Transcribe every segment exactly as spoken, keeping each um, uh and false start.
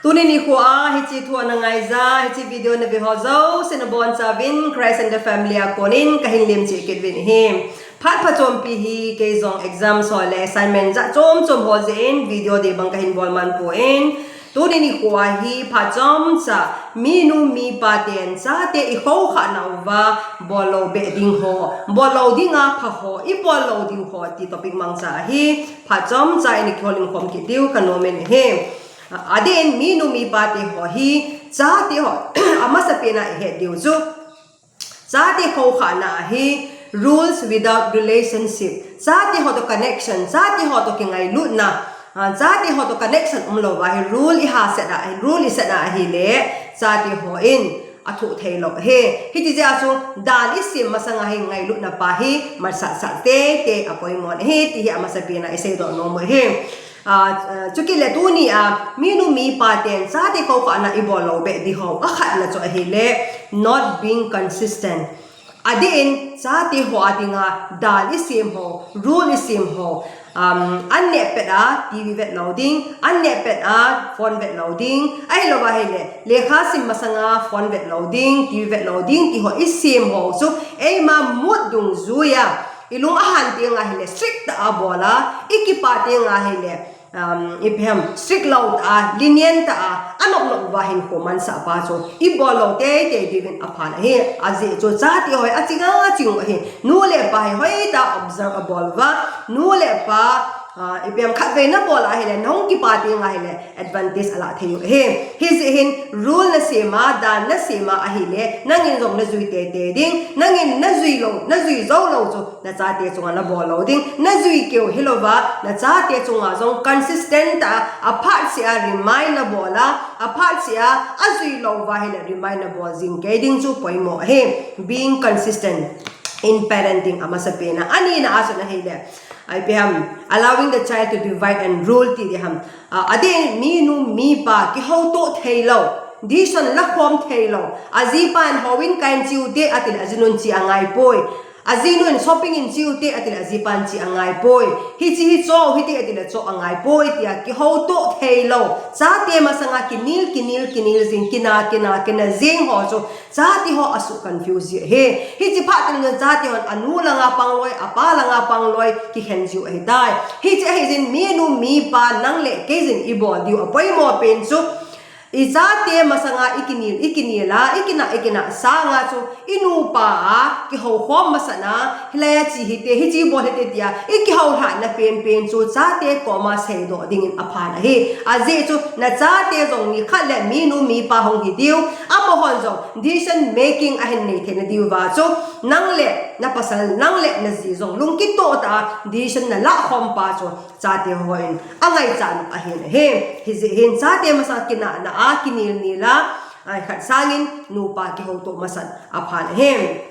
Tuni nikho a hiche thu ana ngaija, hiche video nave ho jouse nabonchauvin Christ and the Family a konin kahin lemcheh kit uvin ahi. Phat phachompi hi, kei jong exam ho le assignment jat chom chom ho jeh in video dei bang kahin bol man poi. Tuni nikho a hi phat chomcha minu mipa ten chate ikhoukhah nauva bol lou beh ding ho, bol lou dinga pha ho, ibol lou diu ho ti topic mangcha ahi. Phat chomcha in ikihoulim khom kit diu kanom in ahi. Adeh in minu mipa te ho hi, chate ho, amasapen a ihet diu chu, chate khoukhahna ahi, rules without relationship. Chate ho to connection, chate ho to kingailutna, ah, chate ho to connection umlouva hi rule iha set a, rule iset a ahile, chate hon athoh theilou ahi. Hiti jeh a chu dan isem masanga hi ngailutna pa hi masat sat teitei apoimo ahi, ti hi amasapen a iseidoh nom u ahi. Ah, ah, chukit le tuni a minu mipa ten chate khoukhahna ibol lou beh ding ho, akhatna chu ahile, not being consistent. Adeh in chate ho a dinga dan isem ho, rule isem ho, um, an neh pet a TV vet lou ding, an neh pet a phone vet lou ding, ahilouva ahile lekha sim masanga phone vet lou ding, TV vet lou ding, ti ho isem ho chu eima mood dungjuia ilung ahan tenga ahile strict tah a bol a, ikipah tenga ahile, um, ipi ham, strict lou tah a, lenient tah a, anop nop uva hinkho mansah pa chu ibol lou teitei diuvin aphan ahi. Ajeh chu chate ho hi aching aching u ahi. Nu le pa hi hoitah a observe abol uva, nu le pa, ah, ipi ham, khatvei nabol a ahile, nahung kipah tenga ahile advantage alah thei u ahi. Hijeh hin rule nasem a, dan nasem a ahile, nangin jong najui teitei ding, nangin najui lou, najui jou lou chu nachate chunga nabol lou ding, najui keu hilouva, nachate chunga jong consistent tah a, aphat seh a remind nabol a, aphat seh a ajui louva ahile remind nabol jing kei ding chu poimo ahi. Being consistent in parenting amasapen a. Anina a chun ahile, ipi ham, allowing the child to divide and rule ti ding ham. Ah, adeh in minu mipa kihoutoh theilou, decision lakhom theilou, ajipan houin kahin che ute atile ajinun che angaipoi. Ajinun shopping in che ute atile ajipan che angaipoi. Hiche hi cho hite atile cho angaipoi, tia kihoutoh theilou, chate masanga kinel, kinel, kinel jing, kina, kina, kina jing ho chu chate ho asuh confuse ji ahi. Hiche phat teng chun chate hon anu langa pang loi, apa langa pang loi, kikhen jiu ahitai. Hiche ahijeh in minu mipa nang le kei jin ibol diu apoimo pen chu, ichate masanga ikinel, ikinel a, ikina, ikina sanga chu inupa a kihoukhom masatna, hilai a che hite, hiche bol hite tia ikihoulhahna penpen chu chate koma seidoh dingin aphan ahi. Ajeh chu nachate jong nikhat le minu mipa hung hidiu, amahon jong decision making ahin nei theina diuva chu nang le napasal, nang le naji jong lungkitoh tah a decision nalakhom pa chu chate hon angaichat u ahin ahi. Hijeh hin chate masanga kinahna a kinelnel a, ai khat sangin nupa kihoutoh masat aphan ahi.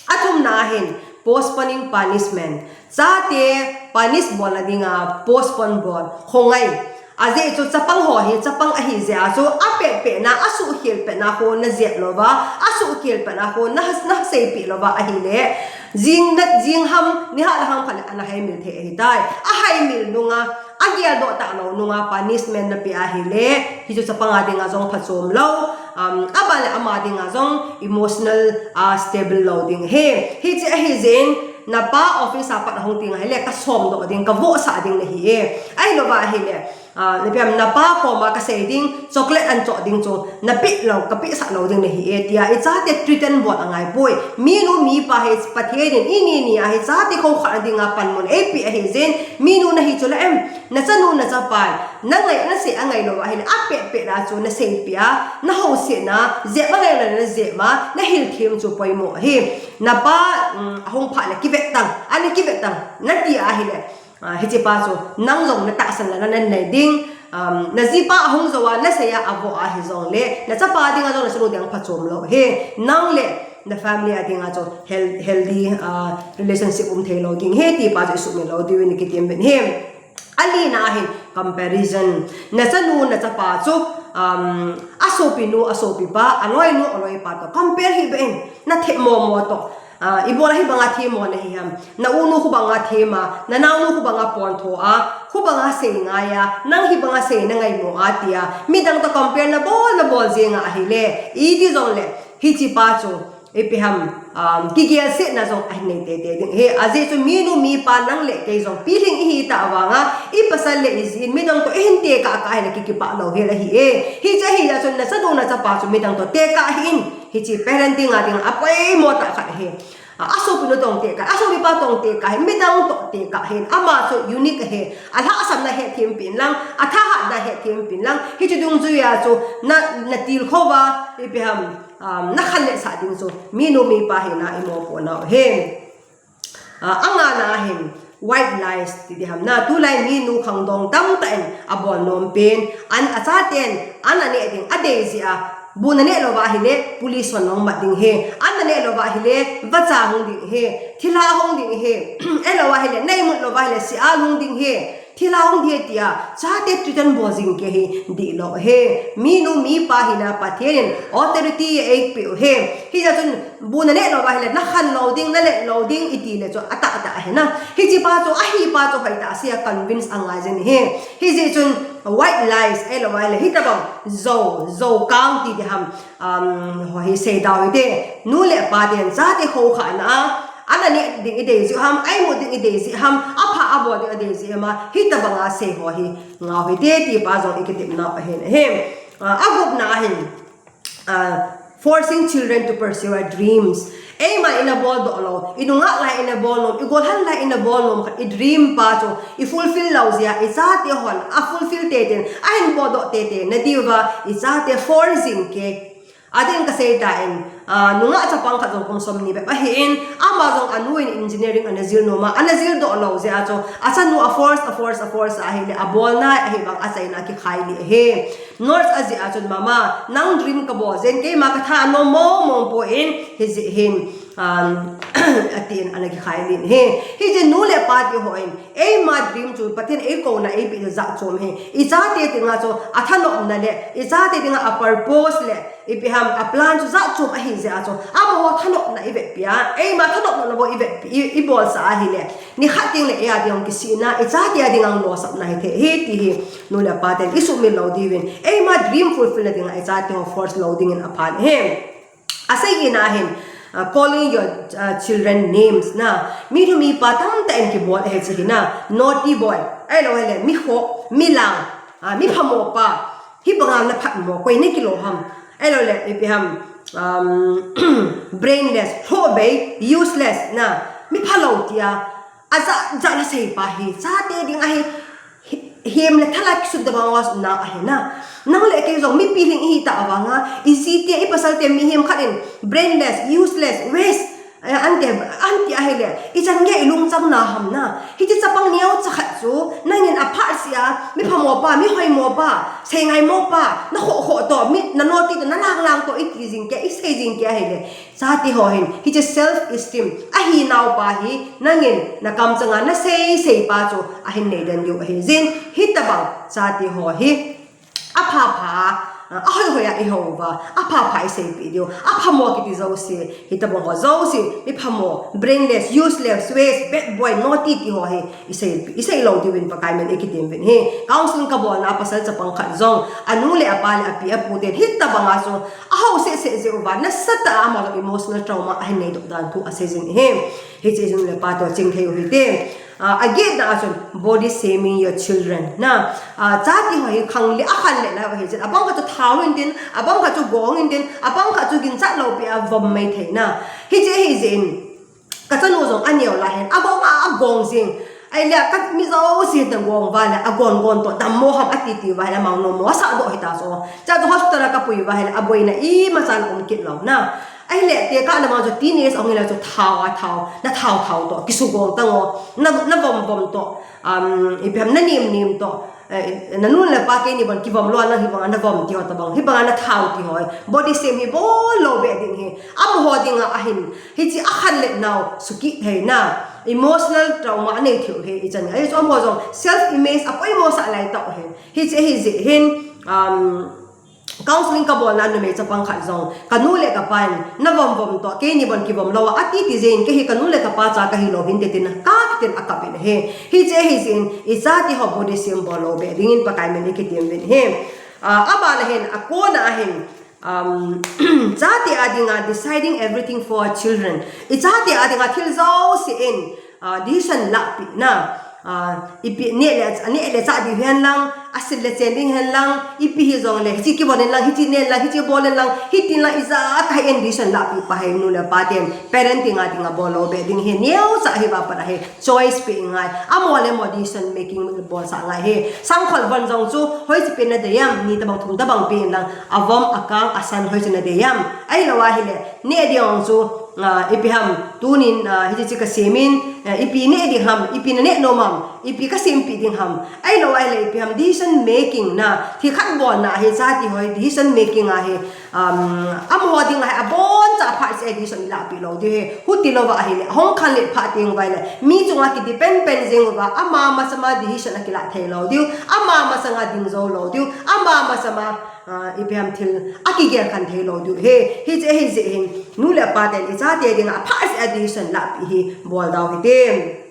Athumna ahin postponing punishment. Chate punish bolna dinga postpone bol, khongai. Ajeh chu chapang ho hi chapang ahijeh a chu apetpetna, asuhkhel petna khu najep louva, asuhkhel petna khu na, naseipeh louva ahile, jing na, jing ham, nihat le ham khat le ana haimil thei ahitai. Ahaimil nunga, ageldoh talou nunga punishment napeh ahile, hichu chapang a dinga jong phachom lou, um, aban le ama dinga jong emotional, ah, stable lou ding ahi. Hiche ahijeh in napa office a pat ahung tenga ahile kasomdoh ding, kavohsah ding nahi e. Ahilouva ahile, ah, ipi ham, napa koma kasei ding, chocolate ahin choh ding chu napeh lou, kapehsah lou ding nahi e, tia ichate threaten bol angaipoi. Minu mipa hi Pathen in ini ni a hi chate khoukhahna dinga panmun eipeh ahijeh in, minu nahi chu la em, nachanu nachapan nangai, nasei angai louva ahile apetpet a chu naseipeh a, nahousetna, jep angai lou le najep a, nahil them chu poimo ahi. Napa, um, ahung phat le kivet tan, ana kivet tan nati ahile, ah, hichepa chu nang jong natahsan lana nanei ding, um, najipa ahung jou a nasei a avoh ahijongle, nachapa dinga jong nachanu dinga phachom lou ahi. Nang le na family a dinga chu heal-, healthy, ah, relationship um theilou ding ahi tipa chu isuhmil lou diuvin ikitem uvin ahi. Alina ahin comparison. Nachanu nachapa chu, um, asopinu asopipa, aloinu aloipa toh compare hih beh in, nathem momo toh. Ah, ibola hibanga themmo nahi ham. Na unu khu banga them a, nanaonu khu banga pontho a, Khubanga sei ngai a, nang hibanga sei na ngai mo a tia, midang to compare na bol na bol jeng a ahile, iti jongle, hiche pa chu, ipi ham, um, kigelsetna jong ahin nei tete ding ahi. Ajeh chu minu mipa nang le kei jong pilhing ihi ta vanga, ipasal le ijin midang to ihin tekah kah ahile kikipah lou hel ahi e. Hiche ahi jeh chun nachanu nachapa chu midang to tekah hih in. Hiche parenting a dinga apoimo tah khat ahi. A, asopi nu toh tekah, asopi pa toh tekah hih in, midang toh tekah hih in. Ama chu unique ahi. Alhahsamna hethem peh in lang, athahatna hethem peh in lang. Hiche dungjuia chu na, natilkhou va, ipi ham, um, nakhanletsah ding chu minu mipa hina imopohnau ahi. A, angana ahin white lies ti diham na, tulai minu khangdong tamtah in abol nom pen, an achaten an aneh ding adei jeh a, bu naneh louva ahile police hon nong mat ding ahi, an naneh louva ahile vacha hung ding ahi, thilha hung ding ahi, ahilouva ahile naimut louva ahile sial hung ding ahi. Thilha hung ding ahi tia, chate treat abol jing kei hi dihlou ahi. Minu mipa hina Pathen in authority eipeh u ahi. Hijeh chun bu naneh louva ahile nakhan lou ding, nalet lou ding, iti le chu atahtah ahi na. Hiche pa chu, ahi pa chu hoitah a sei a convince angai jin ahi. Hijeh chun white lies, ahilouva ahile hitobang jou, jou kang ti diham, um, ho hi seida u hite. Nu le pa ten chate khoukhahna a, an aneh ding idei jeh ham, aimut ding idei jeh ham, apha abol ding idei jeh ham a, hitobanga sei ho hi ngau hite ti pa jong ikitepnau ahin ahi. A, agupna ahin, a, forcing children to pursue our dreams. Eima ina boldoh lou, inungah lai ina bol nom, igolhan lai ina bol nom khat, idream pa chu ifulfill lou jeh a, ichate hon afulfill tete in, ahin boldoh tete nadiuva, ichate force jing kei. Adeh in kasei tan, a, nungah chapang khat jong kum somni bep ahin, ama jong anu in engineering ana jil nom a, ana jildoh lou jeh a chu, achanu a force, a force, a force ahile, abolna ahivang achaina akikhai lih ahi. Nurse ajeh a chun, mama, nang dream kabol jeh in, keima katha anom mong mong poi, hijeh hin, um, atin ana kikhai lih ahi. Hijeh nu le pa ti hon, eima dream chu Pathen in eikouna eipeh jeh chom ahi. Ichate dinga chu athanopna le, ichate dinga a purpose le, ipi ham, a plan chu jat chom ahi jeh a chu, amaho thanopna ivetpi a, eima thanopna lou ivetpi, i, ibolsah ahile, nikhat teng le eia ding kisihna, ichate a dinga losapna hithei ahi ti hi, nu le pa ten isuhmil lou diuvin, eima dream fulfill na dinga ichate ho force lou dingin aphan ahi. Asei ina ahin, uh, calling your, uh, children names na. Minu mipa tamtah in kibol ahi hiche hi na. Naughty boy. Ahilou ahile, mikhoh, milang, uh, miphamo pa. Hibanga naphatmo, koi nakilou ham. Ahilou le, ipi ham, um, brainless, lhohbei, useless na. Miphalou tia. Ajat jat nasei pa hi, chate dinga hi, hi, hem le thal a kisutna banga sutna ahi na. Nang le kei jong mi pilhing ihi ta vanga, ijite, ipasal te mihem khat in brainless, useless, waste, eh, ante, ante ahile, ichan gei ilungchang na ham na. Hiche chapang neocha khat chu, nangin aphat seh a, miphamo pa, mihoimo pa, seingaimo pa, nakhoh khoh toh, mi, na naughty toh, nalang lang toh, iti jing kei, isei jing kei ahile. Chate ho hin, hiche self esteem, ahinau pa hi, nangin, nakamchanga, nasei sei pa chu, ahin nei den diu ahi jin, hitobang, chate ho hi, apha pha, ahoi hoi a ihou uva, apha pha iseipeh diu, aphamo kiti jouse, hitobang ho jouse, miphamo, brainless, useless, waste, bad boy, naughty ti ho hi, isei, isei lou diuvin Pakai min in kitem uvin ahi. Counseling kabolna a pasal chapang khat jong, anu le apa le api apu ten, hitobanga chu, ahou seh seh jeh uva, nasatah a ama jong emotional trauma ahin nei doh dan thu asei jin ahi. Hiche jeh chun nu le pa toh chingthei u hite. Ah, agetna a chun body shaming your children. Na, ah, chate ho hi khang le, akhan le na ahi jeh. Abang khat chu thao in tin, abang khat chu gong in tin, abang khat chu ginchat lou pi a vom mai thei na. Hiche ahi jeh in, kachanu jong aneo lai hin, agong a, agong jing. Ahile, kami jouse nagong uva le, agon gon toh, dammo ham ati ti uva le, amang nom mo, asah doh hita chu. Chua chu hospital a kapui uva le, aboina imacha aum kit lou na. Ahile, tekah lam a chu teenage ahung hile chu thao a thao, nathao thao toh, kisugong tang o, na, navom vom toh, um, ipi ham nanem nem toh, eh, nanu le napa keini bon kivom lou a, nang hibanga navom ti ho tobang, hibanga nathao ti ho, body shame hi bol lou beh ding ahi, amaho dinga ahin, hiche akhanlet nau, sukit thei na, emotional trauma anei thei u ahi, ichan ahi chu amaho jong self image apoimo sah lai tah u ahi, hiche ahi jeh hin, um, counseling kabolna numei chapang khat jong, kanu le kapan, navom vom toh, keini bon kivom lou a, ati ti jeh in, kei hi kanu le kapa cha kahi lou hinte tin, kakitin akap in ahi. Hiche hijeh in, ichate ho body shame bol lou be dingin Pakai min in kitem uvin ahi. Ah, abana hin, akona ahin, um, chate a dinga deciding everything for children. Ichate a dinga thil jouse in, ah, decision lahpeh na. Ah, ipi neh le, neh le chah ding hen lang, asil le chen ding hen lang, ipi hijongle, hiche kibol in lang, hiche nen lang, hiche bol in lang, hitin lang, ijakai in decision lahpeh pa hi nu le pa ten, parenting a dinga bol lou be ding ahi, neocha hi vaphat ahi, choice pe ngai, amo le amo decision making bolsah ngai ahi, sangkhol von jong chu, hoiche pen nadei ham, ni tabang thum tabang pe in lang, avom, akang, asan, hoiche nadei ham, ahilou ahile, neh ding jong chu, ah, ipi ham, tunin, ah, hiche chu kasem in, eh, ipi neh ding ham, ipi naneh nom ham, ipi kasempeh ding ham. Ahilou ahile ipi ham decision making na, thil khat bolna hi chate ho hi decision making a hi, um, amaho dinga hi aboncha phat seh a decision ilahpeh lou diu ahi. Huti louva ahile, ahung khanlet phat teng uva ahile, mi chunga kidepend pen jeng uva, ama masanga decision akilah thei lou diu, ama masanga ding jou lou diu, ama masanga ah, ipi ham thil akigel khen thei lou diu ahi. Hiche hijeh hin, nu le pa ten ichate dinga aphat seh a decision lahpeh hi bol dau hite.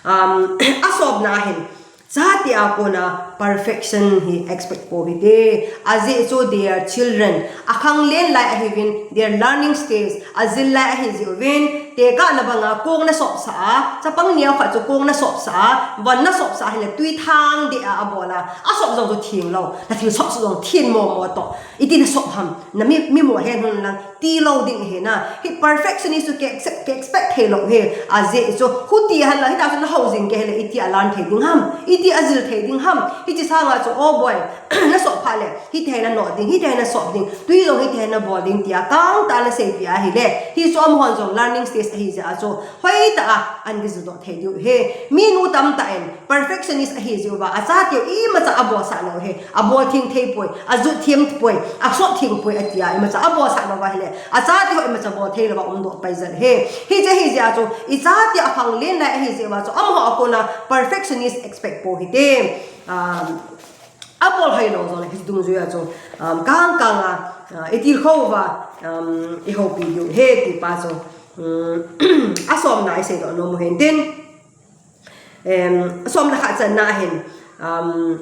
Um, asomna hin, chate a kona perfection hi expect pou hite. Ajeh chu they are children. Akhanglen lai ahiuvin, they are learning stage. Ajil lai ahi jeh uvin, tekahna banga kong nasopsah a, chapang neo khat chu kong nasopsah a, von nasopsah ahile twi thang deh a abol a, asop jong chu theng lou, nathil sop sop jong theng momo toh. Iti nasop ham, nami, mi mo hen hon lang, ti lou ding ahi na. Hi perfectionist chu ki expect, ki expect thei lou ahi, ajeh chu, huti hen lang, hita chu nahou jing kei hile, iti a learn thei ding ham, iti ajil thei ding ham, hiche sanga chu, oh boy, nasop phat le, hiti hi nanoh ding, hiti hi nasop ding, twi jong hiti hi nabol ding tia, kangtah a naseipeh ahile, hichu amahon jong learning stage ahi jeh a chu, hoitah a, ana kijil doh thei diu ahi. Minu tamtah in, perfectionist ahi jeh uva, achateu imacha abolsah lou ahi, abol theng thei poi, ajut theng poi, asop theng poi atia, imacha abolsah lou ahile, achateu imacha bol thei louva umdoh pai jeng ahi. Hiche hijeh a chu, ichate akhanglen lai ahi jeh uva chu, amaho a kona perfectionist expect pou hite. Um, abol hoi lou jongle, hiche dungjuia chu, um, kang kanga, uh, itilkhou uva, um, ihoupi diu ahi ti pa chu, um, asomna iseidoh nom u hen tin. Em, asomna khat channa hin, um,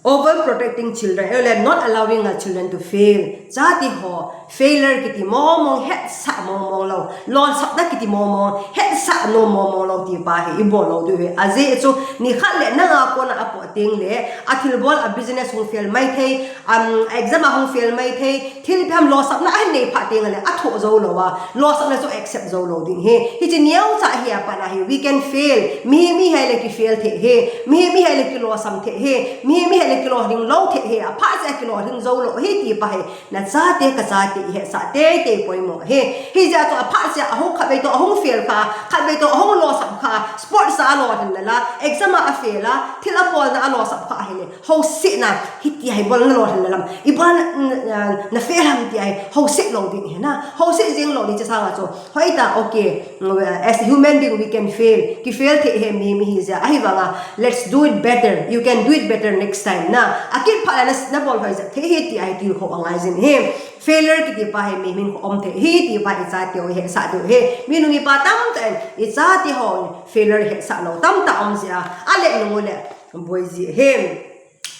overprotecting children, eh, not allowing our children to fail. Chate ho, failure kiti mong mong, hetsah mong mong lou, lolsapna kiti mong mong, hetsah nom mong mong lou ti pa hi ibol lou diu ahi. Ajeh chu, nikhat le nanga kona apoh teng le, athilbol, a business hung fail mai thei, um, exam a hung fail mai thei, thil ipi ham lolsapna ahin nei phat teng le, athoh jou lou a, lolsapna chu accept jou lou ding ahi. Hiche neocha hi apat a hi, we can fail. Mihem ihi le ki fail thei ahi. Mihem ihi le ki lolsam thei ahi. Mihem ihi le ki lolhing lou thei ahi. Aphat seh a ki lolhing jou lou ahi ti pa hi. Nachate kachate ihetsah teitei poimo ahi. Hijeh a chu aphat seh a ahung khatvei toh ahung fail kha, khatvei toh ahung lolsap kha, sports a alolhin lala, exam a afail a, thil abolna alolsap kha ahile. Housetna, hitia hi bol nalolhin lalam. Ibol na, na, na fail ham tia hi, houset lou ding ahi na. Houset jeng lou ding hiche sanga chu. Hoitah, okay. As a human being, we can fail. Ki fail thei ahi mihem ihi jeh a. Ahivanga, let's do it better. You can do it better next time. Na, akit phat le na, nabol hoi jep thei ahi tia hi tilkhou angai jin ahi. Failure kiti pa hi mihem in khom thei ahi ti pa ichateu ihetsah diu ahi. Minu mipa tamtah in, ichate ho failure hetsah lou tamtah um jeh a. Alet nung u le, boi ji ahi.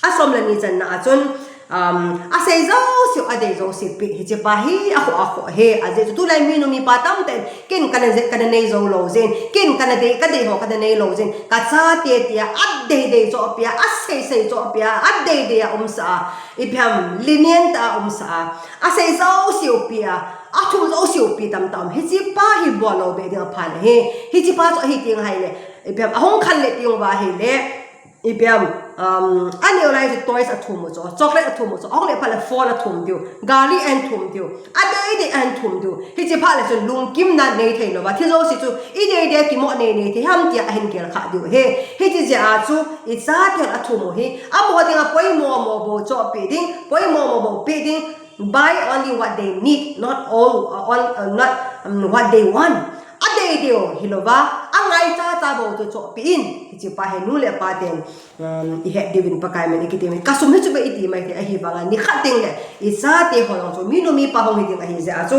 Asom le ni channa a chun, um, asei jouseu, adei jouseu peh, hiche pa hi akhoh, akhoh ahi, ajeh chu tulai minu mipa tamtah in, ken kana je-, kana nei jou lou jeh in, ken kana dei, kadei ho kana nei lou jeh in, kachate tia, adei dei chu apeh a, asei sei chu apeh a, adei dei a umsah a, ipi ham lenient tah a umsah a, asei jouseu peh a, athum jouseu peh tamtah um, hiche pa hi bol lou be ding aphan ahi, hiche pa chu ahi teng ahile, ipi ham ahung khanlet teng uva ahile, Ipi ham, um, aneo lai chu toys athum u chu, chocolate athum u chu, ahung le phat le phone athum diu, gari ahin thum diu, adei dei ahin thum diu. Hiche phat le chun lungkimna nei thei louva, thil jouse chu idei dei a kimoh nei nei thei ham tia ahin gel kha diu ahi. Hiche jeh a chu ichaten athum u hi, amaho dinga poimo mo bou chohpeh ding, poimo mo bou peh ding, buy only what they need, not all, uh, on, uh, not, um, what they want. Adei dei u hilouva, Ngai chacha bou chu chohpeh in. Hiche pa hi nu le pa ten, um, ihet diuvin Pakai min in kiti min. Kasum hi chu beh iti mai thei ahi vanga nikhat teng le ichate ho jong chu minu mipa hung hi ding ahi jeh a chu,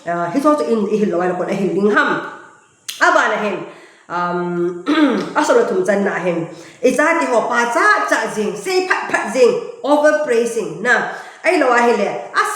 uh, hiche chu in ihil lou a kon ahil ding ham. Abana hin, um, asom le thum channa hin, ichate ho pachat chat jing, sei phat phat jing, overpraising na. Ahilou ahile, as,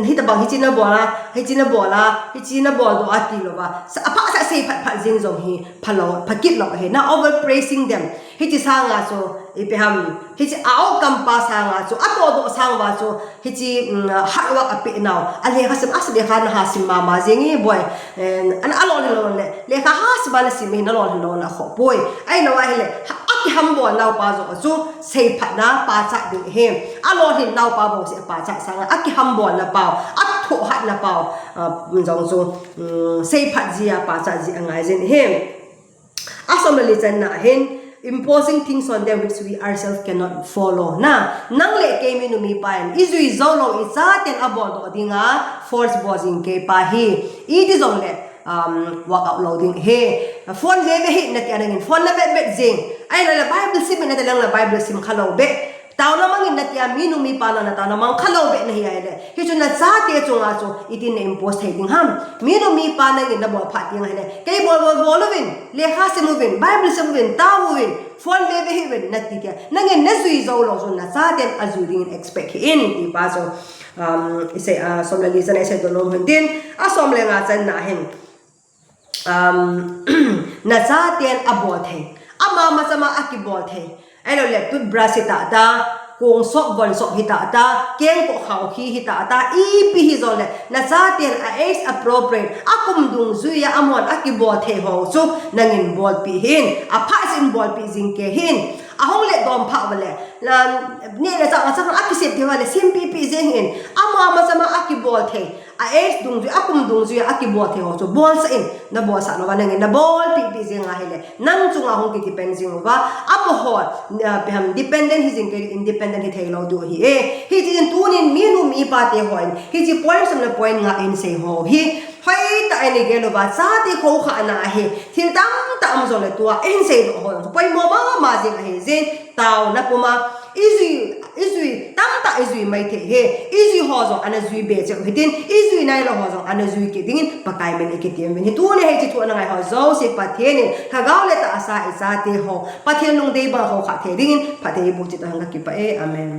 hitabang hiche nabol a, hiche nabol a, hiche nabol doh a tilouva, sa, aphat sa sei phat phat jing jong hi phalou, phakit lou ahi na, overpraising them. Hiche sanga chu ipi ham, hiche a outcome pa sanga chu, atoh doh sang uva chu, hiche, um, hard work apeh nau, alekha sim, as lekha naha sim mama jing e boi. Eh, ana alolhin lou le, lekha hasim a nasim hi nalolhin lou na khoh poi. Ahilou ahile, ha, akihambol nau pa jong chu, sei phatna pachat ding ahi. Alolhin nau pa bou seh pachat sanga, akihambol na pau, athoh hat na pau, ah, jong chu, um, sei phat jia pachat ji angai jin ahi. Asom le li channa hin, imposing things on them which we ourselves cannot follow. Na, nang le kei minu mipa in, ijui jou lou, ichaten abol doh dinga, force bol jing kei pa hi. Iti jong le, um, work out lou ding ahi. Phone ve ve hih in nati a nangin, phone navet vet jing. Ahilou le Bible sim in nati a nang le Bible sim kha lou beh. Taona mangin nati a, minu mipa nang na taona mang kha lou beh nahi ahile. Hichu nachate chunga chu, itin na impose thei ding ham. Minu mipa nangin nabol phat ding ahile. Kei bol bol bol uvin, lekha sim uvin, Bible sim uvin, tao uvin, phone ve ve hih uvin, nati tia. Nangin najui jou lou chu nachaten ajui dingin expect hih in, ti pa chu. Um, isei, ah, som le li channa isei doh nom hin tin. Asom le nga channa hin. Um, nachaten abol thei. Ama machama akibol thei. Ahilou le toothbrush hi tahta, kong sop, von sop hi tahta, kengkoh khao khi hi tahta, ipi hi jong le, nachaten a age appropriate, akum dungjuia amahon akibol thei ho chu, nangin bolpeh hih in, aphat jin bolpeh jing kei hih in, ahung le dom phat uva le, la, neh le chah, chah akisep thei uva le, sempeh peh jing hih in, ama machama akibol thei, a age dungjui, akum dungjuia akibol thei ho chu, bolsah in, nabolsah louva nangin, nabolpeh peh jing ahile, nang chunga hung kidepend jing uva, amaho, ah, ipi ham, dependent hi jing kei, independent hi thei lou diu ahi e. Hiche in tunin minu mipa te hon, hiche point som le point nga in sei ho hi, hoitah in igel uva, chate khoukhah na ahi, thil tamtah um jong le tua, in sei doh ho, poimo mama jing ahi jin, taona puma, ijui, ijui, tamtah ijui mai thei hi, ijui ho jong ana jui be cheh u hitin, ijui nailou ho jong ana jui kit dingin, Pakai min in ikiti uvin. Hi tuni hiche thu ana ngai ho jouse Pathen in, lhagao le tahsa ichate ho, Pathen lungdei banga khoukhah thei dingin, phatthei boh cheh tahen, kakipah e, amen.